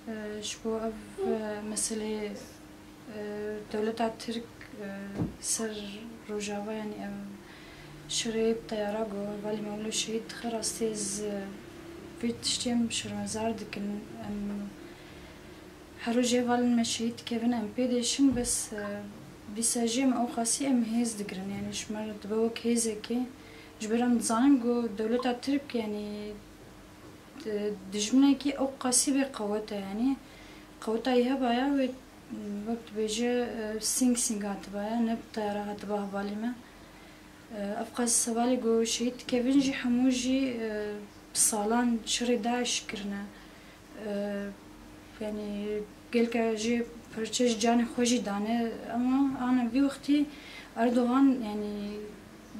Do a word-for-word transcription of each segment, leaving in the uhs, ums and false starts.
E, ji bo ev, e, meseleyê, e, dewleta Tirk, e, ser Rojava, yanî ev şirê bi teyara ku hevalê me wilo şehîd dixe, rastî ez, e, vê tiştê em şermezar dikin. Em her rojê hevalên me şehîd dikevin, em pê diêşin, bes, e, dîsa jî em ew qasî em hêz digirin. Yanî ji me re dibe wek hêzekê. Ji ber em dizanin ku dewleta Tirk, yanî, e, dijminekî ew qasî bê qewet e, yanî qeweta yê hebaya wê, wek dibêje, e, Sing Sing hatibaya, ne bi teyara hatiba hevalê me. E, ev qas hevalê ku şehîd dikevin jî hemû jî, e, bi salan şerê DAIŞ kirine. E, yanî gelka jê perçe ji canê xwe jî dane, ema ana vî wextî Erdogan, yanî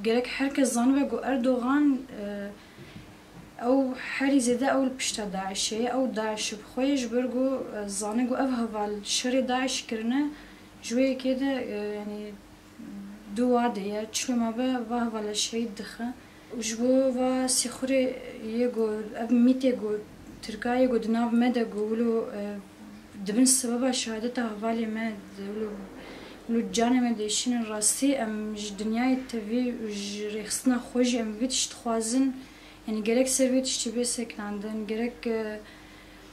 gerek her kes zanibe ku Erdogan, e, ew herî zêde ew li pişta DAIŞê ye, ew DAIŞ bi xwe ye, ji ber ku, e, zane ku ev heval şerê DAIŞ kirine, ji wê yekê de, e, yanî du wadê ye, çilo mabe va hevala şehîd dixe. Û ji bo va sîxurê yê ku ev mîtê ku Tirka yê ku di nav me de ku wilo, e, dibin sebeba şehadeta hevalê me, wilo, wilo canê me diêşînin, rastî em ji dinyayê tevî û ji rêxistina xwe jî em vî tişt dixwazin. Yanî gerek ser vê tiştî bê sekinandin, gerek, e,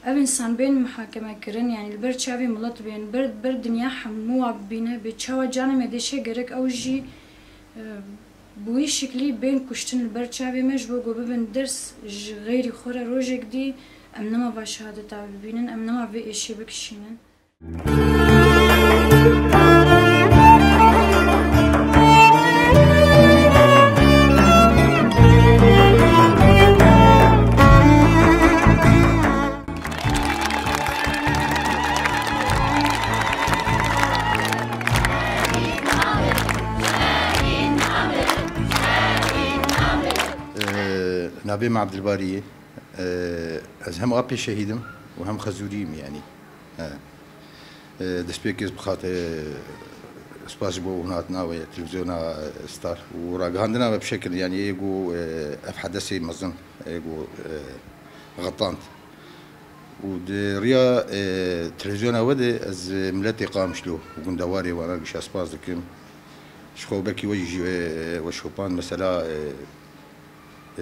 ev însan bên muhakeme kirin, yanî li ber çavê milet bên, ber, ber dinya hemû wa bibîne, bê çawa canê me diêşe, gerek ew jî, e, bi wî şiklî bên kuştin li ber çavê me, ji bo ku bibin ders ji xeyrî xwe re, rojek dî em nema va şehadeta bibînin, em nema vê êşê bikişînin. Ee, navê me Abdilbarî ye. Ee, ez hem apê şehîd im û hem xezûrî yim, yanî. He. Ee, destpêkê ez bi xatir, spas ji bo hûnhatina we, televîzyona, e, Star û ragihandina we bi şekil, yanî, ê ku, e, ev hedesê mezin, ê ku, e, xetand. Û di riya, e, televîzyona we de ez, e, miletê Qamişlo û gundewarê wana gişa spas dikim. Ji xwe belkî we jî, e, we şopand mesela, e,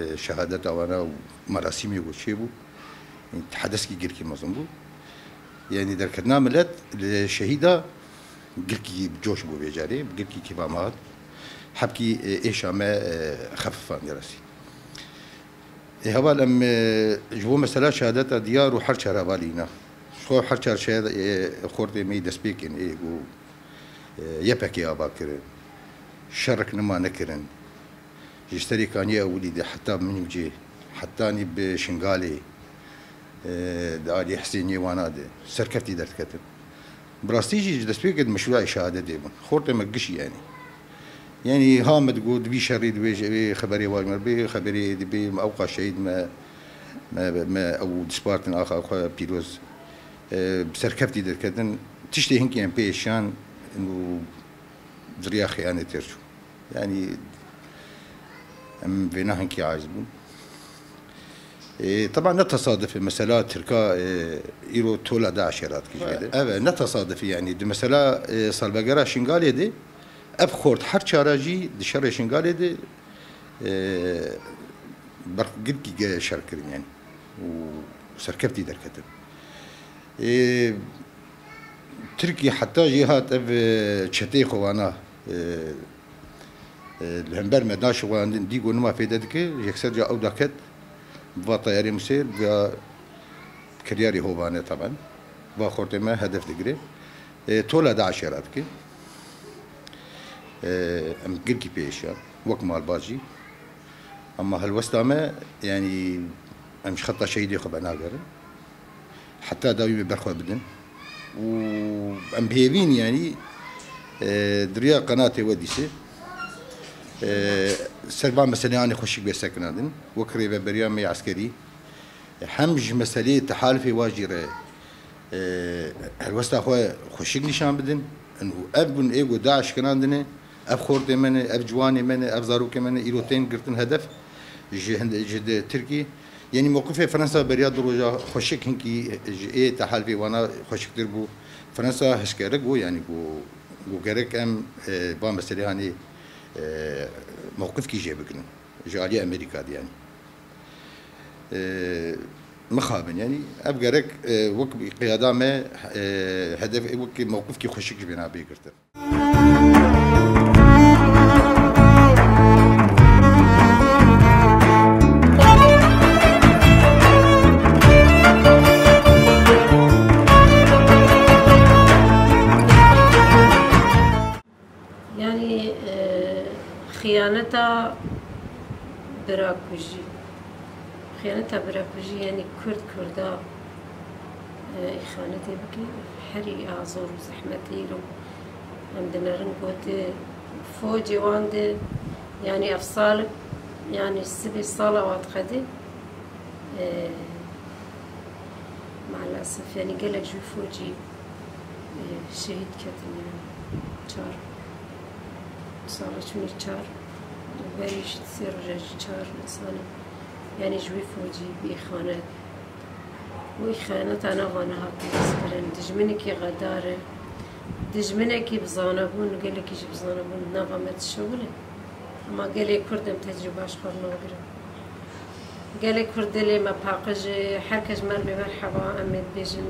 e, şehadeta wana û merasîmê ku çêbû, hedeskî girkî mezin bû. Yanî derketina milet li şehîda girkî bi coş bû vê carê, bi girkî kêfa me hat. Hebkî, e, êşa me, e, xefifandiye rastî. Ê heval em, e, ji bo mesela şehadeta diyar û her çar hevalî îna. Ji xwe her çar şehad, e, xortê me yî destpêkên ê ku, e, Y P G ava kirin. Şerek nima nekirin. Ji serê kaniyê ewilî de heta Minûcê, hetanî bi Şingalê, e, di alî Hisêniyê wana de serkeftî derdiketin. Bi rastî jî ji destpêkê de meşrûa şehadetê bûn. Xortê me gişî yanî. Yanî ha me digot, di vî şerî dibêje, vê xeberê wa ji me bê, xeberê êdî bê, me ewqa şehîd me, me, me ew dispartin axa xwe pîroz, e, bi serkeftî derketin. Tiştê hinkî em pê êşan û di riya xeyanê têr çû. Yanî em vêna hinkî aciz bûn. E, teban ne tesaduf e, mesela Tirka, e, îro tola DAIŞê radikî ji vê de. Ev e, ne tesadufî yanî. Di mesela, e, salvegera Şingalê de ev xort her çara jî di şerê Şingalê de, e, ber girkî ge-, şer kirin yanî. Û serkeftî derketin. E, Tirkî heta jê hat ev, e, çeteyê xwe wana, e, e, li hember me da şixulandin, dî ku nima fêde dike, yekser ca ew daket, va teyarê Musêr, va kiryarê hovane taban, va xortê me hedef digire. E, tola DAIŞê radike. E, em girkî pê êşiyan, wek malbat jî. Ema helwesta me, yanî em ji xeta şehîdê xwe venagerin. Heta dawî me berxwe bidin. Û em bi hêvî ne, yanî, e, di riya qenatê we dîsê, e, ser van meseleyanê xweşik bê sekinandin. Wek rêveberiya me yê eskerî, hem ji meseleyê tehalifê wa jî re, e, helwesta xwe xweşik nîşan bidin. Û ev bûn ê ku DAIŞ kinandine, ev xortê me ne, ev ciwanê me ne, ev zarokê me ne, îro tên girtin hedef ji hind-, ji di Tirkî. Yanî mewqifê Fransa beriya du roja xweşik hinkî ji ê tehelvê wana xweşiktir bû. Fransa hişkere got, yanî got, got gerek em, e, va meselê hanê, e, mewqifkî jê bigirin. Ji aliyê Amerîka de yanî. E, mixabin yanî. Ev gerek, e, wek qiyada me, e, hedef, wek mewqifkî xweşik ji bêna bê girtin. Yanî, e, xiyaneta birakujî. Xiyaneta birakujî, yanî Kurd Kurda, e, îxanetê bike, herî a zor û zehmetî îro em dinerin gotê focê wan de, yanî ev sal, yanî sibê sala wan diqedê, e, maalesef, yanî gelek ji wî focî, e, şehîd ketin, yanî çar sala çûnî çar, berî ji sê roja jî çar insanê, yanî ji wî focî bi îxanet. Û îxaneta nava niha pîroz kirin. Dijminekî xedar e. Dijminekî bi zanebûn, gelekî jî bi zanebûn nava me dişewile. Ema gelê Kurd em tecrûba ji xwe re nagirin. Gelê Kurd dilê me paqij e, her kes ji me re bê merheba, em ê dibêjin,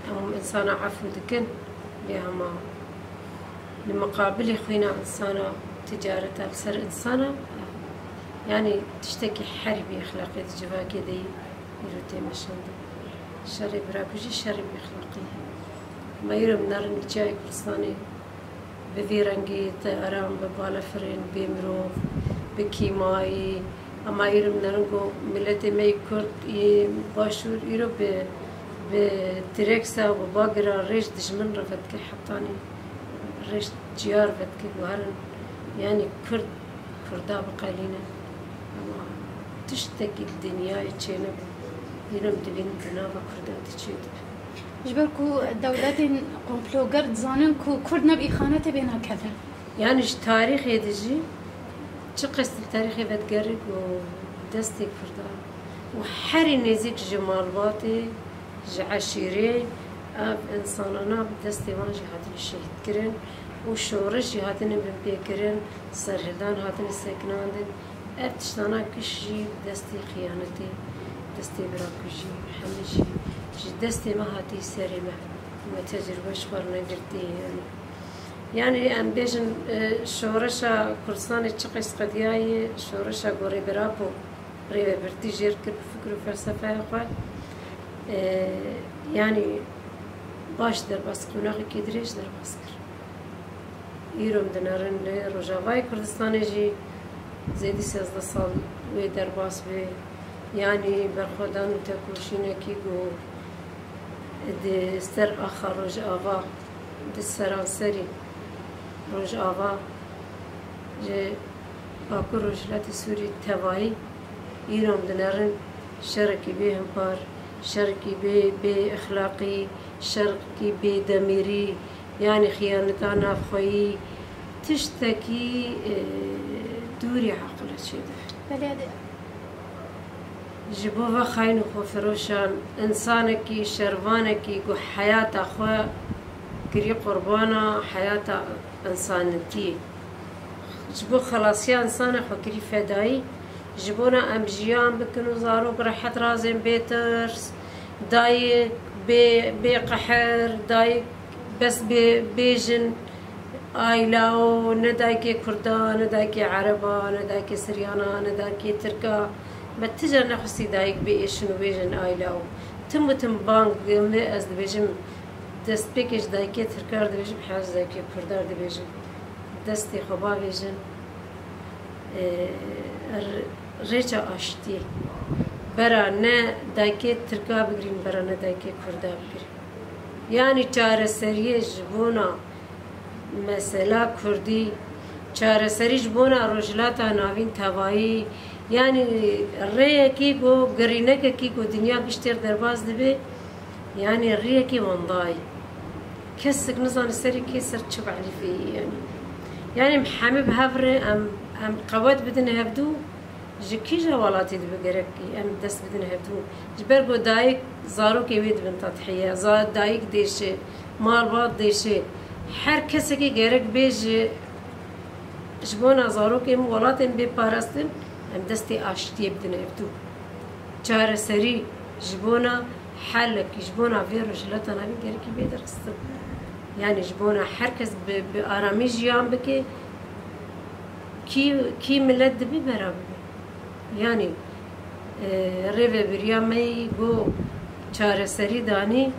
em insana efû dikin, lê hema li miqabilê xwîna insana, ticareta li ser insana, yanî tiştekî herî bêexlaqî di civakê de yî îro tê meşandin. Şerê birakujî şerê bêexlaqî ye. Me îro em nerin li çiyayê Kurdistanê bi vî rengî teyaran, bi balefirên bêmirov, bi kîmayî. Ema îro em nerin ku miletê me yê Kurd yê Başûr îro bi, bi têreksa, bi bagira rêj dijmin re vedike, hetanî rêj çiya re vedike, guherin, yanî Kurd Kurda biqelîne. Ema tiştekî li dinyayê çênebû. Îro em dibînin di nava Kurda de çê dibe. Ji ber ku dewletên komploger dizanin ku Kurd ne bi îxanetê bê nakevin. Yanî ji tarîxê de jî çiqas li tarîxê vedigerî ku destê Kurda û herî nêzîk ji malbatê, ji eşîrê, ev însanana bi destê wan jî hatine şehîdkirin û şoreş jî hatine binpêkirin, serhildan hatine sekinandin. Ev tiştana giş jî bi destê xiyanetê, destê birakujî, hemî jî ji destê me hatî serê me. Me tecrûbe ji xwe re negirtî, yanî. Yanî em bêjin, e, şoreşa Kurdistanê çiqas qediyaye, şoreşa ku Rêber Apo rêvebirtî jê re kir bi fikr û felsefeya xwe. E, yanî baş derbas, qonaxekî dirêj derbas kir. Îro em dinerin li Rojavayê Kurdistanê jî zêdî sêzdeh sal wê derbas bê. Yanî berxwedan û tekoşînekî ku di ser axa Rojava, di seranserî Rojava, ji Bakur Rojhilatê Sûrî tevayî, îro em dinerin şerekî bê himpar, şerekî bê, bê exlaqî, şerekî bê demêrî, yanî xiyaneta navxweyî, tiştekî, e, dûrî aqila çêdibe. Belê, de- Ji bo ve xayn û xwefiroşan, însanekî, şervanekî ku heyata xwe kirî qurbana heyata însanetiyê, ji bo xelasiya însana xwe kirî fedayî, ji bona em jiyan bikin û zarok rehet razên bê tirs, dayik bê, bê qehir, dayik bes bê, bêjin aylao, ne dayikê Kurda, ne dayikê Ereba, ne dayikê Siryana, ne dayikê Tirka. Me tije nexwistî dayik bê êşin û bêjin aylao. Tim û tim bang min, ez dibêjim, destpêkê ji dayikê Tirka re dibêjim, heya ji dayikê Kurda re dibêjim. Destê xwe bavêjin, e, r-, rêça aştiyê. Bera ne dayikê Tirka bigirîn, bera ne dayikê Kurda bigirîn. Yanî çareseriyê ji bona mesela Kurdî, çareserî ji bona Rojhilata Navîn tevayî, yanî rêyekî ku, girînekekî ku dinya giştê re derbas dibe, yanî rêyekî wendayî. Kesek nizane serê kê ser çi belîfê yî, yanî. Yanî em hemî bi hev re em, em qewet bidin hevdû, Ji kîja welatî dibe gerek em dest bidin hevdû? Ji ber ku dayik zarokê wê dibin tedhiye, za-, dayik dêşe, malbat dêşe. Her kesekî gerek bê ji, ji bona zarokên welatên bê parastin, em destê aştiyê bidin hevdû. Çareserî ji bona helekî, ji bona vê rojhilata navîn gerekî bê derxistin. Yani ji bona her kes bi, bi aramî jiyan bike, kî, kî milet dibî bera bibe. Yani, e, rêvebiriya me yî ku çareserî danî,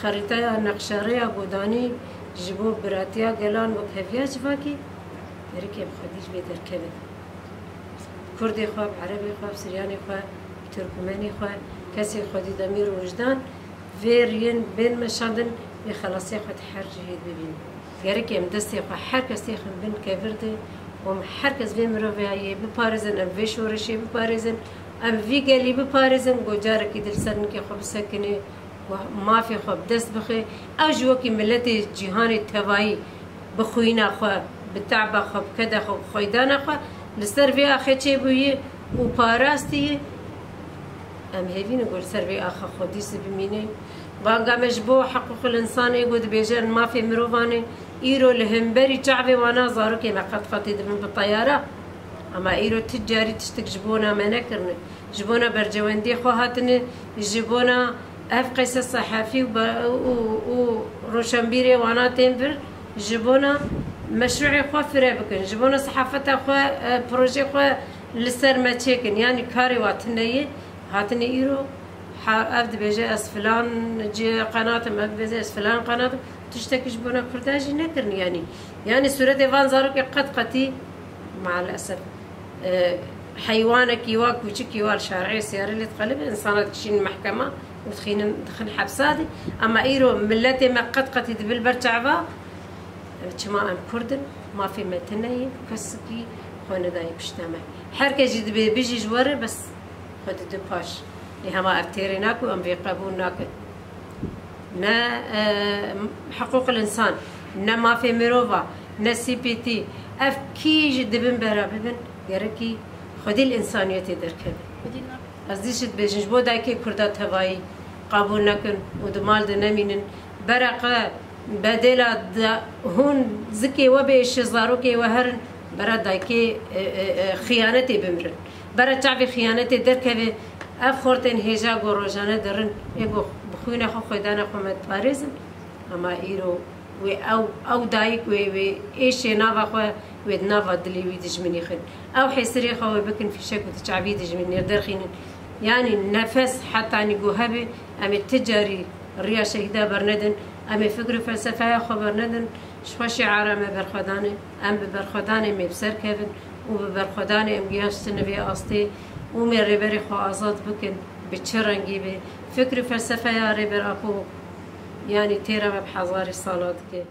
xerîtaya nexşerêya ku danî ji bo biratiya gelan wek heviya civakî, gerek em xwedî ji vê derkevin. Kurdê xwe, bi erebê xwe, bi siryanê xwe, bi tirkumenê xwe, kesê xwedî demîr û wijdan vê riyên bên meşandin, vê xelasiya xwe di her cihê bibînin. Gerek em destê xwe her kes têxin bin kevir de û em her kes vê miroveyayê biparêzin, em vê şoreşê biparêzin, em vî gelî biparêzin, ku carekî di li ser nikê xwe bisekine, ku mafê xwe bi dest bixe. Ew jî wekî miletê cîhanê tevayî bi xwîna xwe, bi te'ba xwe, bi keda xwe, bi xweydana xwe li ser vê axê çêbûyî û parastiye. Em hêvî ne ku li ser vê axa xwedî zî bimîne. Banga me ji bo hiqûqil însanê ku dibêje em mafê mirovan e, îro li hemberî çavê wana zarokê me qet qetî dibin bi teyara. Ema îro ti carî tiştek ji bona me nekirine. Ji bona berjewendiyê xwe hatine, ji bona ev qeyse sehefî û be-, û, û roşenbîrê wana tên vir, ji bona meşrûê xwe fire bikin, ji bona sehafeta xwe, e, projê xwe li ser me çêkin. Yanî karê wa tune ye, hatine îro, ha, ev dibêje ez filan cî qenatim, ev dibêje ez filan qenatim. Tiştekî ji bona Kurda jî nekirin yanî. Yanî sûretê van zarokê qet qetî, maalesef, e, heywanekî wa kûçikî wa li şareyê siyarê lê diqelibe, insana dikişînin mehkema û dixînin, dixin hepsa de. Ema îro miletê me qet qetî dibe li ber çava, e, çima em Kurd in, mafê me tune ye, kesekî xwe nedaye pişta me. Her kes jî dibê bijî ji we re, bes xwe dide paş. Lê hema ev têrê nake û em vê qebûl nakin. Ne, e, hiqûqil însan, ne mafê mirova, ne C P T, ev kî ji dibin bera bibin, gerekî xwedî li însaniyetê derkeve. Ez dî jî dibêjin, ji bo dayikê Kurda tevayî qebûl nekin û di mal de nemînin. Bereqe bedêla de hûn zikê we bêşe, zarokê we herin, bera dayikê, e, e, e, xiyanetê bimirin. Bera çavê xiyanetê derkeve, ev xortên hêja ku rojane dirin, ê ku bi xwîna xwe xwêdana xwe me diparêzin, ema îro wê ew, ew dayik wê, wê êşê nava xwe, wê di nava dilê wî dijminî xin. Ew hêsirê xwe wê bikin fîşek û di çavî dijminê derxînin. Yanî nefes hetanî ku hebe, em ê ti carî riya şehîda bernedin, em ê fikr û felsefeya xwe bernedin, ji xwe şiara me berxwedan e. Em bi berxwedanê me bi ser kevin û bi berxwedanê em gihaştine vê astê û me rêberê xwe azad bikin, bi çi rengî be. Fikr û felsefeya Rêber Apo, yanî têra me bi hezarî sala dike.